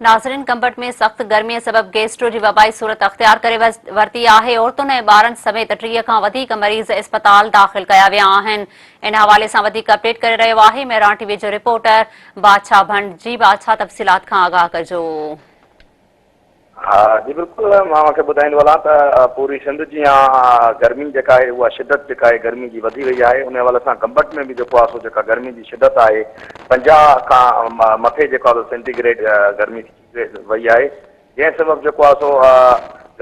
ناظرين گمبٽ ۾ سخت گرمي سبب گيسٽرو جي وبائي صورت اختيار ڪري ورتي آهي، عورتن ۽ ٻارن سميت 30 کان وڌيڪ مريض اسپتال داخل ڪيا ويا آهن، ان حوالي سان وڌيڪ اپڊيٽ ڪري رهيو آهي مهراڻ ٽي وي جو رپورٽر بادشاهه ڀنڊ، جي بادشاهه تفصيلات کان آگاهه ڪجو. ها جي بلڪل مان اوهان کي ٻڌائيندو هلان ته پوري سنڌ جيان گرمي جيڪا آهي اها شدت جيڪا آهي گرمي جي وڌي وئي آهي ان حوالي سان گمبٽ ۾ به جيڪو آهي سو جيڪا گرمي جي شدت آهي 50 کان مٿي جيڪو آهي سو سينٽي گريڊ گرمي ٿي وئي آهي جنهن سبب جيڪو آهي سو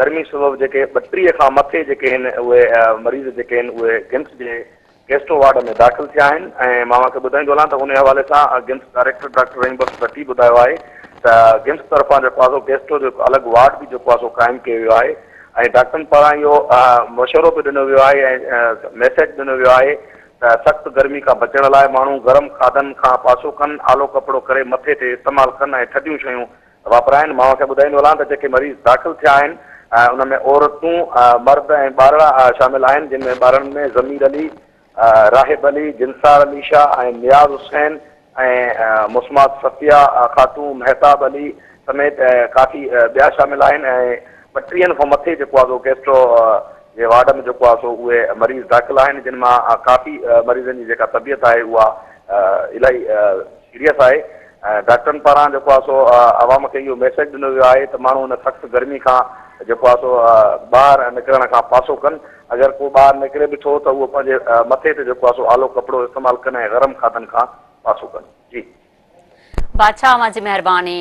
گرمي سبب جيڪي 32 کان مٿي جيڪي آهن اهي مريض جيڪي آهن اهي گمس جي گيسٽرو وارڊ ۾ داخل ٿيا آهن ۽ مان اوهان کي ٻڌائيندو هلان ته انهي حوالي سان گمس ڊائريڪٽر ڊاڪٽر رحيم بخش ڀٽي ٻڌايو آهي ته گمس طرفان جيڪو آهي سو گيسٽرو جو هڪ الڳ وارڊ به جيڪو آهي سو قائم ڪيو ويو آهي ۽ ڊاڪٽرن پاران اهو مشورو به ڏنو ويو آهي ۽ ميسيج ڏنو ويو آهي ته سخت گرمي کان بچڻ لاء ماڻهو گرم کاڌن کان پاسو ڪن، آلو ڪپڙو ڪري مٿي تي استعمال ڪن ۽ ٿڌيون شيون واپرائن. مان اوهان کي ٻڌائيندو هلان ته جيڪي مريض داخل ٿيا آهن ان ۾ عورتون، مرد ۽ ٻارڙا شامل آهن جن ۾ ٻارڙن ۾ ضمير علي، راهب علي، جنسار علي شاهه ۽ نياز حسين ۽ مسمات صفيه خاتون، مهتاب علي سميت ڪافي ٻيا شامل آهن ۽ ٻٽيهن کان مٿي جيڪو آهي سو گيسٽرو جي وارڊ ۾ جيڪو آهي سو اهي مريض داخل آهن جن مان ڪافي مريضن جي جيڪا طبيعت آهي اها الاهي سيريس آهي ۽ ڊاڪٽرن پاران جيڪو آهي سو عوام کي اهو ميسيج ڏنو ويو آهي ته ماڻهو ان سخت گرمي کان جيڪو آهي سو ٻاهر نڪرڻ کان پاسو ڪن اگر ڪو ٻاهر نڪري به ٿو ته اهو پنهنجي مٿي تي جيڪو آهي سو آلو ڪپڙو استعمال ڪن ۽ گرم کاڌن کان پاسو ڪن جي. بادشاهه اوهان جي مهرباني.